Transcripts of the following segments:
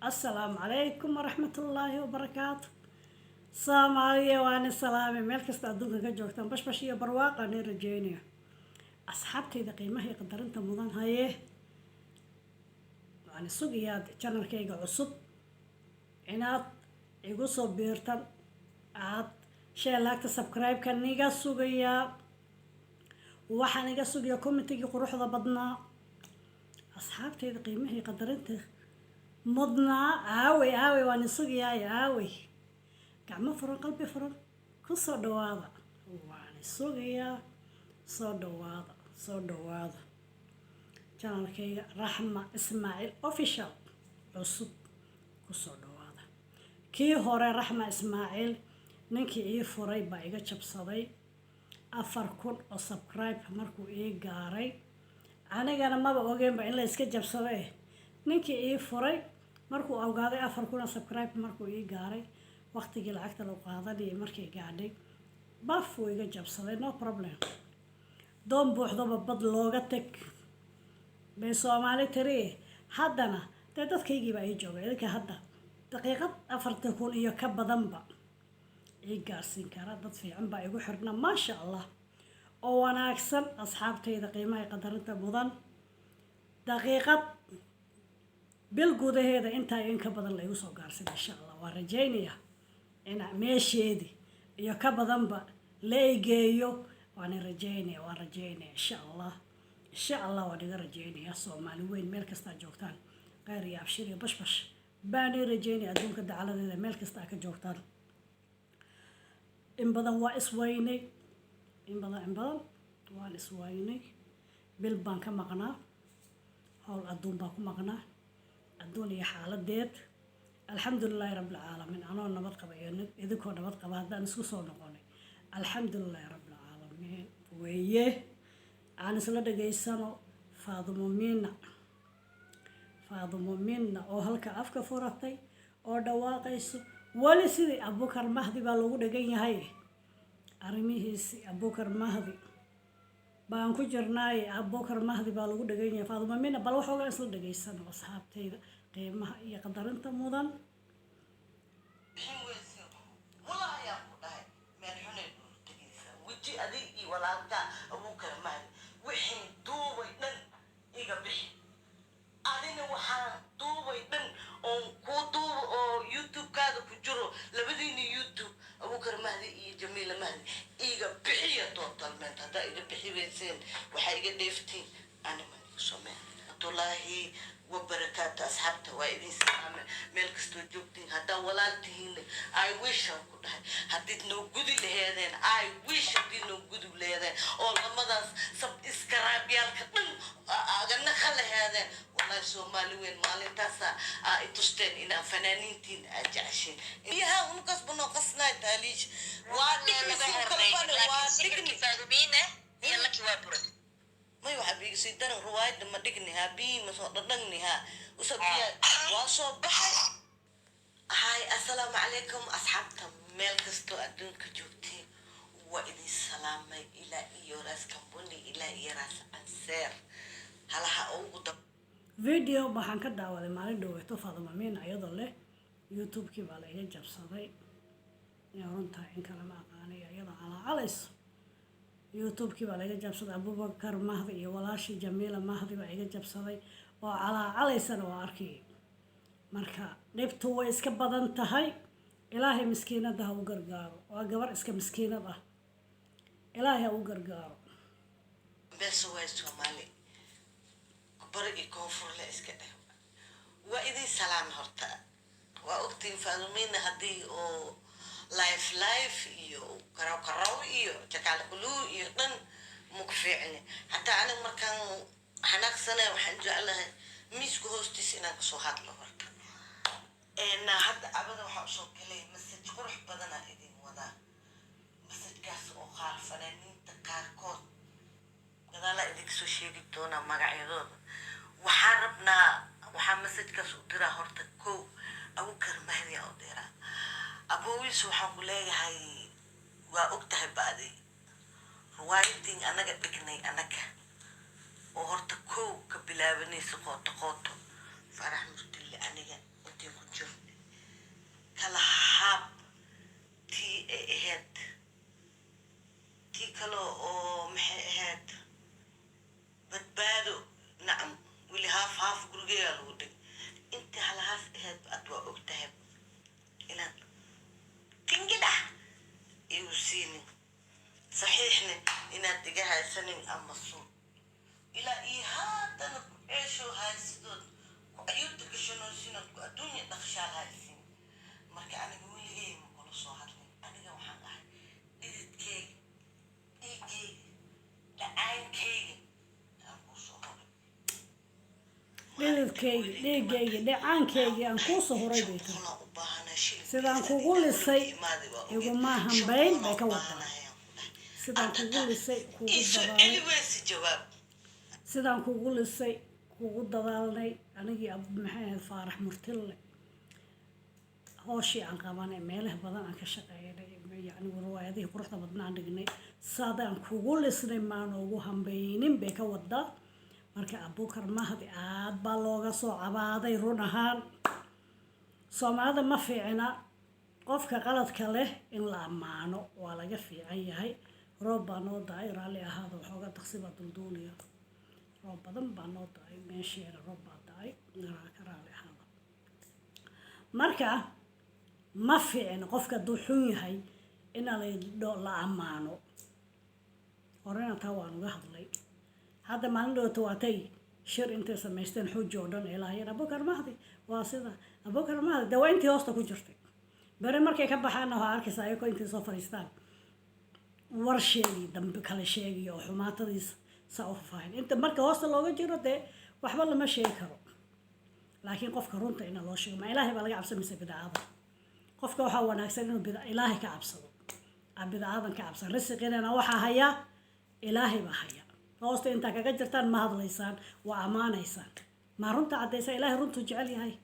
Assalaamu calaykum waraxmatullaahi wabarakaatu. Soomaaliya waana salaamay, meel kasta adduunka ka joogtaan, bashbash iyo barwaaqaan rajeynaya. Asxaabtayda qiimaha iyo qadarinta mudan, haye, waan sugayaa channelkayga cusub inaad igu soo biirtan, aad share, like-ta, subscribe-ka niga sugayaa. Waxaan iga sugayaa commentigii quruxda badnaa. Asxaabtayda qiimaha iyo qadarinta mudnaa, aawey, aawey? Waan sugayaay, aawey? Gacmo furan, qalbi furan ku soo dhawaada. Waan sugayaa, soo dhawaada, soo dhawaada channelkayga Raxma Ismaaciil Official cusub kusoo dhawaada. Kii hore Raxma Ismaaciil ninkii ii furay baa iga jabsaday 4000 oo subscribe markuu ii gaaray. Anigana maba ogeenba in la iska jabsade. Ninkii ii furay markuu ogaaday 4000 oo subscribe markuu ii gaaray, waqtigii lacagta lagu qaadanayay markay gaadhay, baf, wuu iga jabsaday. No problem, doon buuxdaba bad looga teg bay Soomaali tiri. Haddana dee dadkaygii baa ii jooga. Idinka hadda daqiiqad 40,000 iyo ka badanba ii gaarsiin kara. Dad fiican baa igu xirna, maasha Allah, oo wanaagsan. Asxaabtayda qiimaha iyo qadarinta mudan, daqiiqad bil gudaheeda intaa in ka badan la igu soo gaarsin, insha Allah. Waan rajaynayaa ina meesheedii iyo ka badanba la igeeyo. Waan rajaynaya, waan rajaynaya, insha Allah, insha Allah, waan iga rajaynaya. Soomaali weyn meel kastaa joogtaan, kheyr iyo abshir iyo bashbash baan ii rajaynaya. Adduunka dacaladeeda meel kasta aa ka joogtaan, in badan waa iswaynay, in badan, in badan waan iswaynay. Bil baan ka maqnaa, howl adduun baan ku maqnaa, adduun iyo xaaladeed. Alxamdulilaahi rabbilcaalamiin, anoo nabad qaba iyo idinkoo nabad qaba haddaan isku soo noqonay, alxamdulilaahi rabbilcaalamiin weeye. Aan isla dhageysano Faadumo Miina, Faadumo Miina oo halka afka furatay oo dhawaaqayso. Weli sidii Abukar Mahdi baa lagu dhegan yahay arrimihiisi. Abukar Mahdi baan ku jirnaaye, Abukar Mahdi baa lagu dhegan yahay. Faadumo Miina bal waxoogaa isla dhageysano, asxaabtayda qiimaha iyo qadarinta mudan. Bixin weyse, wallah ayaan ku dhahay, meel xunay dhul tegaysaa. Weji adig iyo walaalkaa Abuukar Mahdi wixii duubay dhan iga bixi. Adina waxaan duubay dhan oon kuu duuba oo YouTube-kaada ku jiro, labadiina YouTube, Abuukar Mahdi iyo Jamiila Mahdi, iga bixiya totalmente. Haddaa iga bixi weyseen, waxaa iga dheeftiin anima igu sameen. Waraxmatullaahi wabarakaatu. Asxaabta waa idin salaame meel kastoo joogtiin. Haddaa walaal tihiin, I wish aan ku dhahay haddiid noo gudi laheedeen, I wish haddii noo gudi laheedeen oo lamadaas subscribe-yaalka dhan aga naqa laheedeen. Wallahi Soomaali weyn maalintaasa aa i tusteen inaa fanaaniintiin aa jeceshiin. Biyaha unukaas banoo qasnaay taaliish waa dhigni, kalfane waa dhigni. May, waxaa biiga sii daran ruwaayadda ma dhigni ha, biyi ma soo dhadhagni ha, usa biya waa soo baxay. Hay, assalaamu calaykum asxaabta meel kastoo adduunka joogtiin, waa idin salaamay ilaa iyo Raas Kambuni, ilaa iyo Raas Canseer, halaha ugu dab. Video waxaan ka daawaday maalin dhaweeto Faaduma Miina iyadoo leh YouTube-kii baa la iga jabsaday. Inay runtahay in kale ma aqaanay. Iyadoo calaacalayso, YouTube-kii baa laga jabsaday, Abubakar Mahdi iyo walaashii Jamiila Mahdi baa iga jabsaday, oo calaacalaysana waa arkay. Marka dhibtu way iska badan tahay. Ilaahay miskiinada ha u gargaaro. Waa gabar iska miskiinad ah, Ilaahay ha u gargaaro. Beesa waay, Soomaali bari iyo koonfurle iska dheh. Waa idin salaama. Horta waa ogtiin Faadumiina haddii oo live live iyo karaw karaw iyo jakaal kuluu iyo dhan maku fiicni. Hataa aniga markaan xanaaqsanaya waxaan jeclahay miiska hoostiisa inaan kasoo hadlo. Horta hadda abada waxaa usoo galay message qurux badanaa idin wadaa, messagekaas oo qaar fanaaniinta qaarkood gadaalaa idinka soo sheegi doonaa magacyadooda. Waxaan rabnaa, waxaa messagekaas u diraa horta kow Abukar Mahdi aa u diraa. Aboowiis, waxaan ku leeyahay, waa og tahay ba'di riwaayadii anaga dhignay, anaga oo horta kow ka bilaabanaysa qooto qooto. Farax Murtille, aniga intay ku jirnay kala haab tii ay ahayd, tii kale oo maxay ahayd, Badbaado, nacam, weli haaf haaf gurigeeyaa lagu dhig. Intii halahaas ahayd ad waa og tahay inaad tingidhax igu siinin, saxiixna inaad iga haysanin ama suud ilaa iyo haddana ku ceesho haysidood, ku ayuurta gashanooysinood, ku adduunya dhaqshaal haysin. Marka aniga weligay ma kula soo hadlin. Aniga waxaan ahay dhididkeyga, dhiiggeyga, dhacaankeyga aan kuu soo horay. Dhididkaygi, dhiiggaygi, dhacaankaygii aan kuu soo huray, bay tiri. 500 u baahanaa shilin. Sidaan kugu lisay iguma hambayn, bay ka wadaa. Sidaan kugu lisay, kugu Iisoo dadaalay. celi weyse jawaab. Sidaan kugu lisay, kugu dadaalnay, anigii maxay ahayd, Faarax Murtille, hooshii aan qabanay, meelaha badan aan ka shaqeynay, yacni riwaayadihii quruxda badnaan dhignay, sadaan kugu lisnay maan ugu hambaynin, bay ka wadaa. Marka Abuukar Mahdi aad baa looga soo cabaaday. Run ahaan, Soomaalida ma fiicna qofka qaladka leh in la ammaano, waa laga fiican yahay. Roob baa noo da-ay, raalli ahaada, waxooga daqsi baa dulduulaya. Roob badan baa noo da-ay meesheena, roob baa da-ay, ka raalli ahaada. Marka ma fiicna qofka hadduu xun yahay in la ammaano. Horena taa waan uga hadlay. Hadda maalin dhowta waatay shir intay samaysteen xuji oo dhan ay lahaayeen Abukar Mahdi waa sida Abukar Mahdi. Dee waa intii hoosta ku jirtay. Bere markay ka baxaanna waxaa arkaysa ayagoo intay soo fadhiistaan war sheegi, dambe kale sheegiyo oo xumaatadiisa saa u fafaahin. Inta marka hoosta looga jiro dee waxba lama sheegi karo, laakiin qofka runta ina loo sheego, ma Ilaahay baa laga cabsamaysa bidcada? Qofka waxaa wanaagsan inuu bid Ilaahay ka cabsado, aan bidcadan ka cabsan. Risiqinana waxaa hayaa Ilaahay baa haya. Hoosta intaa kaga jirtaan ma hadlaysaan, waa ammaanaysaan. Ma runta caddaysa? Ilaahay runtuu jecel yahay.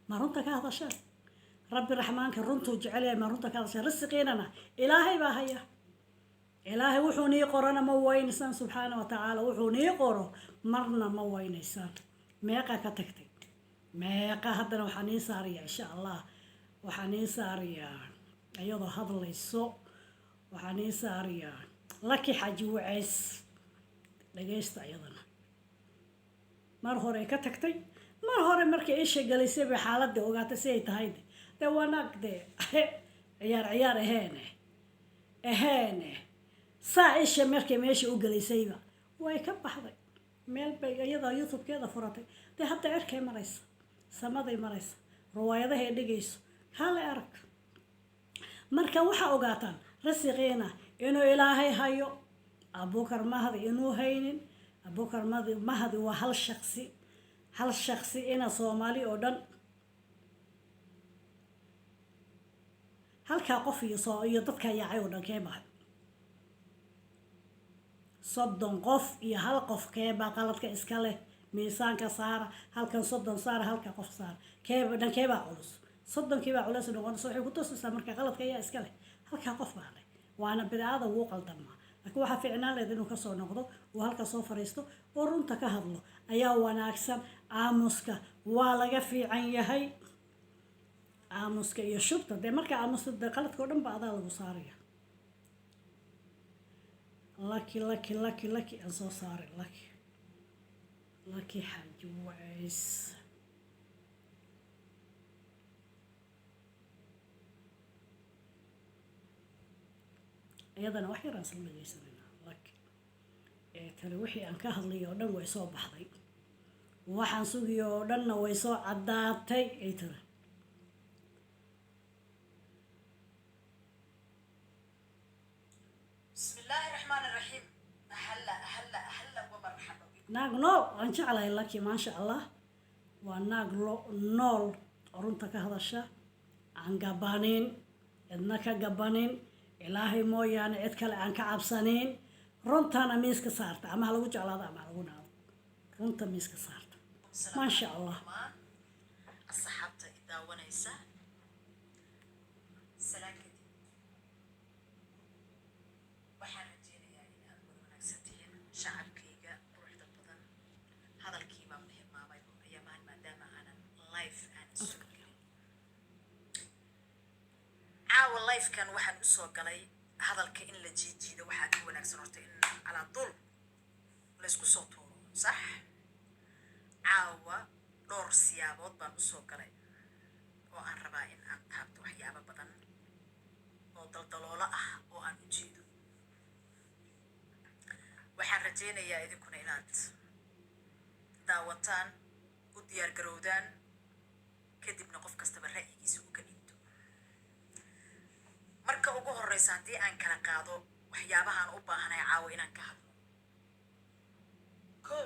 Ma runta ka hadashaan? Rabbi Raxmaanka runtuu jecel yahay. Ma runta ka hadashaan? Risiqiinana Ilaahay baa haya. Ilaahay wuxuu nii qorana ma waynaysaan, subxaana wa tacaala. Wuxuu nii qoro marna ma waynaysaan. Meeqa ka tagtay, meeqa haddana waxaa nii saaraya, insha Allah, waxaa nii saarayaa iyadoo hadlayso. Waxaa nii saarayaa Laki Xaaji Waceys. Dhagaysta iyadana. Mar hore ka tagtay, mar hore markay isha galisay bay xaaladii ogaatay si ay tahay. Dee waa naag dee ciyaar ciyaar aheene aheene. Saa isha markay meesha u galisayba way ka baxday. Meel bay iyadoo YouTube-keeda furatay. Dee hadda cirkay maraysa, samaday maraysa, riwaayadahay dhigayso, kale arag. Marka waxaa ogaataan rasiqiina inuu Ilaahay hayo, Abuukar Mahdi inuu haynin. Abuukar Mahdi waa hal shaqsi, hal shaqsi ina Soomaali oo dhan halkaa qof iyo soo iyo dadka yaacay oo dhan kee bahay? 30 qof iyo hal qof keebaa qaladka iska leh? Miisaanka saara. Halkan 30 saara, halka qof saara, keeba dhankeebaa culus? 30-kiibaa culus noqonaysa. Waxay ku tusaysaa marka qaladka ayaa iska leh? Halkaa qof baa leh. Waana bidcada, wuu qaldamaa, laakiin waxaa fiicnaan leed inuu kasoo noqdo uu halka soo fariisto oo runta ka hadlo ayaa wanaagsan. Aamuska waa laga fiican yahay, aamuska iyo shubta. Dee markaa aamusta, dee qaladka o dhan ba adaa lagu saaraya. Laki, Laki, Laki, Laki aan soo saaray. Laki, Laki Xaaji Wacays. Iyadana wax yar aan isla dhegeysanayna. Laki ee tani wixii aan ka hadlay oo dhan way soo baxday, waxaan sugiyo oo dhanna way soo caddaatay, ay tiri. بسم الله الرحمن الرحيم، هلا هلا هلا ومرحبا بكم. Naag nool waan jeclahay Laki, maasha Allah. Waa naag lo nool oo runta ka hadasha, aan gabanin, cidna ka gabanin, Ilaahay mooyaane cid kale aan ka cabsanin, runtana miiska saarta, ama ha lagu jeclaado ama ha lagu naado, runta miiska saarta, maasha Allah. Asxaabta i daawanaysa, salaan kadib, waxaan rajeynayaa in aad wada wanaagsan tihiin, shacabkayga quruxda badan. Hadalkii baan hilmaamay ayaamahan maadaama aanan Livekan waxaan usoo galay hadalka in la jiijiido. Waxaa ka wanaagsan horta in calaa dul laysku soo tuuro. Sax, caawa dhowr siyaabood baan usoo galay oo aan rabaa in aan taabto waxyaabo badan oo daldaloolo ah oo aan u jeedo. Waxaan rajaynayaa idinkuna inaad daawataan, u diyaar garowdaan, kadibna qof kastaba ra'yigiisa uu ka dhiibto. Marka ugu horeysa, haddii aan kala qaado waxyaabahaan u baahanay caawa inaan ka hadlo, ko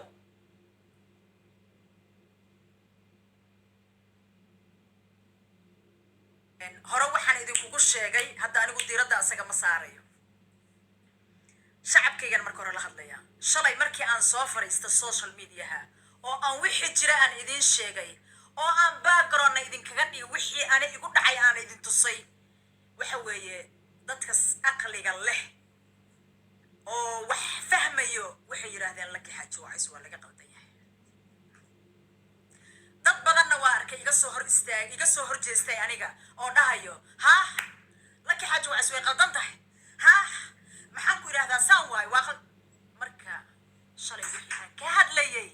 hore waxaan idinkugu sheegay, hadda anigu diiradda asaga ma saarayo, shacabkaygan marka hore la hadlayaa. Shalay markii aan soo fadhiista social mediaha oo aan wixii jira aan idiin sheegay oo aan backgroundna idinkaga dhigi, wixii ana igu dhacay aan idin tusay, waxa weeye dadka aqliga leh oo wax fahmayo waxay yidhaahdeen, "Laki Xaaji Wacays waa laga qaldan yahay." Dad badanna waa arkay iga soo hor istaag, iga soo hor jeestay aniga oo dhahayo, "Haah, Laki Xaaji Wacays way qaldan tahay, haah, maxaan ku idhahdaa, saan waayo, waa qal." Marka shalay wixii aan ka hadlayay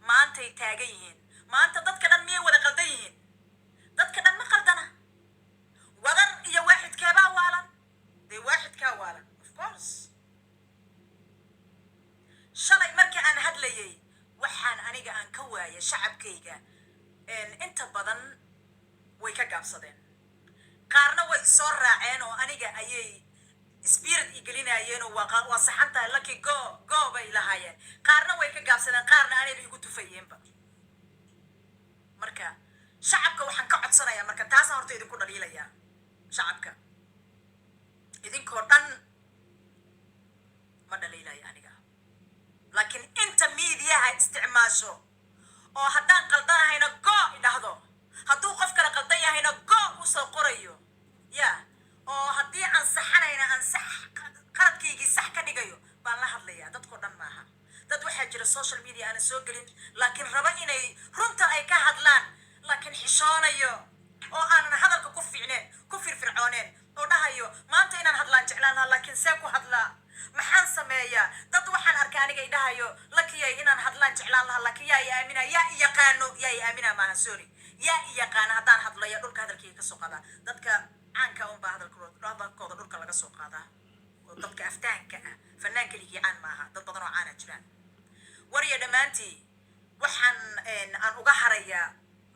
maantay taagan yihiin. Maanta dadka dhan miyay wada qaldan yihiin? Dadka dhan ma qaldana. Wadar iyo waaxidkeebaa waalan? Dee waaxidkaa waalan, of course. Shalay markii aan hadlayay, waxaan aniga aan ka waayay shacabkayga inta badan way ka gaabsadeen, qaarna way soo raaceen oo aniga ayay spirit i gelinayeen oo "Waa saxan tahay Lucky, go, go," bay lahaayeen. Qaarna way ka gaabsadeen, qaarna anayba igu tufayeenba. Marka shacabka waxaan ka codsanayaa, marka taasaan horta idinku dhaliilayaa, shacabka idinkoo dhan ma dhaliilayo aniga, laakiin inta miidiyaha isticmaasho oo haddaan qaldanahayna go idhahdo, hadduu qof kale qaldan yahayna go usoo qorayo, ya oo haddii aan saxanayna aan sax qaladkaygii sax ka dhigayo baan la hadlayaa. Dadkoo dhan maaha. Dad waxaa jira social media aanan soo gelin, laakiin raba inay runta ay ka hadlaan, laakiin xishoonayo oo aanan hadalka ku fiicneen, ku firfircooneen, oo dhahayo, "Maanta inaan hadlaan jeclaan lahaa, laakiin see ku hadlaa? Maxaan sameeyaa?" Dad waxaan arkay aniga i dhahayo, "Lakiyay, inaan hadlaan jeclaan lahaa, laakiin yaa i aamina? Yaa i yaqaano? Yaa i aamina maaha, sorry, yaa i yaqaana haddaan hadlo? Yaa dhulka hadalkayga kasoo qaadaa?" Dadka caanka unbaa hadalkooda dhulka laga soo qaadaa, oo dadka aftahanka ah. Fanaan keligii caan maaha, dad badan oo caana jiraan. Warya dhammaantii waxaan aan uga harayaa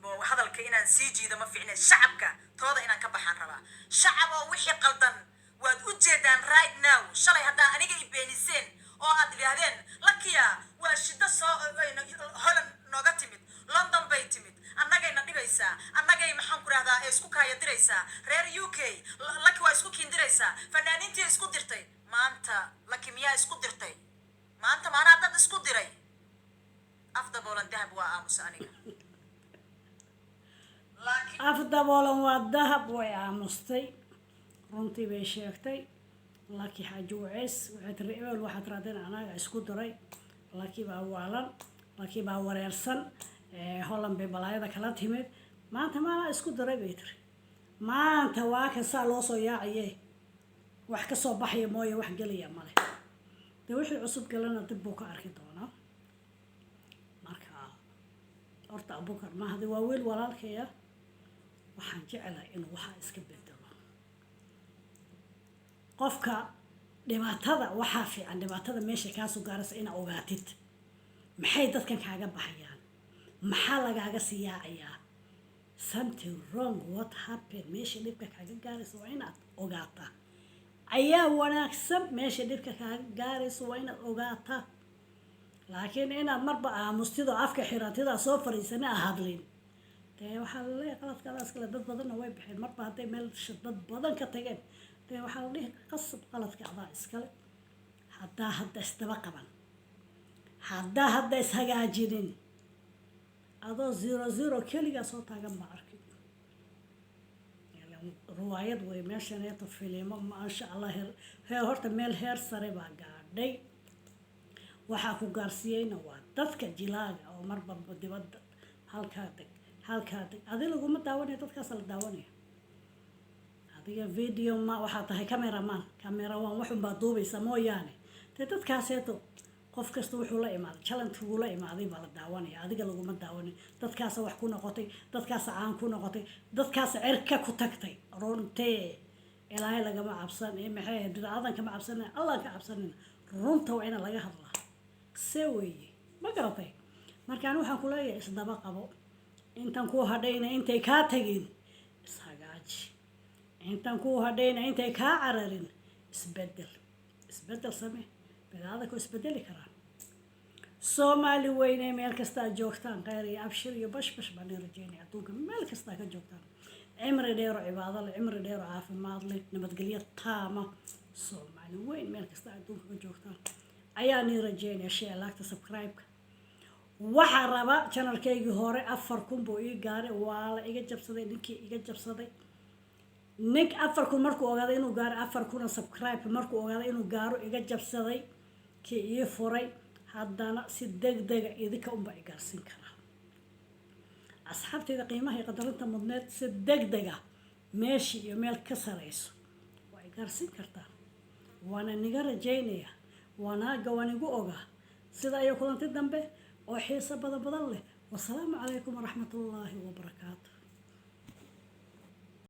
oo hadalka inaan sii jiido ma fiicne, shacabka tooda inaan ka baxaan rabaa. Shacab oo wixii qaldan waad u jeedaan right now. Shalay haddaa aniga i beeniseen oo aad idhaahdeen, "Lakiya waa shiddo soo Holland nooga timid, London bay timid, annagayna dhibaysaa, annagay, maxaan ku rahdaa, ee isku kaaya diraysaa reer UK, Laki waa isku kiindiraysaa, fanaaniintii isku dirtay," maanta Laki miyaa isku dirtay? Maanta maanaa dad isku diray? Afdaboolan dahab waa aamusa aniga, laakiin Af daboolan waa dahab. Way aamustay, runtii bay sheegtay Laki Xaaji Waceys. Waxay tiri, "Ebel waxaad raadeen anaga isku diray. Laki baa waalan, Laki baa wareersan, Holland bay balaayada kala timid. Maanta maanaa isku diray?" bay tiri. Maanta waa kan saa loo soo yaacaye, wax ka soo baxaya mooye wax gelaya male. Dee wixii cusub galana dib buu ka arki doonaa. Marka horta Abukar Mahdi waa wiil walaalkaya. Waxaan jeclahay inuu waxaa iska bedelo. Qofka dhibaatada waxaa fiican, dhibaatada meesha kaasoo gaaraysa inaa ogaatid. Maxay dadkan kaaga baxayaan? Maxaa lagaaga sii yaacayaa? Something wrong, what happened? Meesha dhibka kaaga gaaraysa waa inaad ogaataa ayaa wanaagsan. Meesha dhibka kaaga gaaraysa waa inaad ogaataa, laakiin inaad marba aamustid oo afka xiratida, soo fariisana a hadlin, dee waxaa laleeyahay qaladka adaas kale. Dad badanna way baxeen. Marba hadday meel dad badan ka tageen, dee waxaa la dhihi qasab qaladka adaa iskale. Haddaa hadda isdaba qaban, haddaa hadda ishagaajinin, adoo zero zero keligaa soo taagan baa arki. Riwaayad wey meeshaneeto, filimo, maasha Allah. Heer heer horta meel heer sare baa gaadhay. Waxaa ku gaarsiiyeyna waa dadka jilaaga oo marba dibadda halkaa deg, halkaa deg. Adi laguma daawanaya, dadkaasa la daawanaya. Adiga video ma waxaa tahay cameraman, camera waan waxun baa duubaysa mooyaane. Dee dadkaaseeto qof kasta wuxuu la imaaday, challenge-gu la imaaday baa la daawanaya, adiga laguma daawanin. Dadkaasa wax ku noqotay, dadkaasa caan ku noqotay, dadkaasa cirka ku tagtay. Runtee Ilaahay lagama cabsan ee maxay ahayd, bidcadan kama cabsanina, Allah ka cabsanina. Runta waa ina laga hadlaa, see weeye, ma garatay? Marka ani waxaan ku leeyahay, isdaba qabo intan kuu hadhayna, intay kaa tagin ishagaaji. Intan kuu hadhayna, intay kaa cararin, isbedel, isbedel samee. Bidcada ku isbedeli karaan. Soomaali weyne, meel kasta aad joogtaan, kheyr iyo abshir iyo bashbash baan idin rajeynaya. Adduunka meel kasta ka joogtaan, cimri dheero cibaado leh, cimri dheero caafimaad leh, nabadgelyo taama. Soomaali weyn, meel kasta adduunka ka joogtaan ayaan idin rajeynaya. Share, like-ta, subscribe-ka. Waxaa raba channelkaygii hore 4000 buu ii gaaray, waa la iga jabsaday. Ninkii iga jabsaday, nink 4000 markuu ogaaday inuu gaaro, 4000 subscribe markuu ogaaday inuu gaaro, iga jabsaday kii ii furay. Haddana si deg dega idinka unbaa i gaarsiin karaa, asxaabtayda qiimaha iyo qadarinta mudneed. Si deg dega meeshii iyo meel ka sarayso waa i gaarsiin kartaa, waana niga rajaynaya, wanaaga waan igu ogaa. Sida iyo kulanti dambe oo xiiso badan badan leh, wasalaamu calaykum waraxmatullaahi wabarakaatu.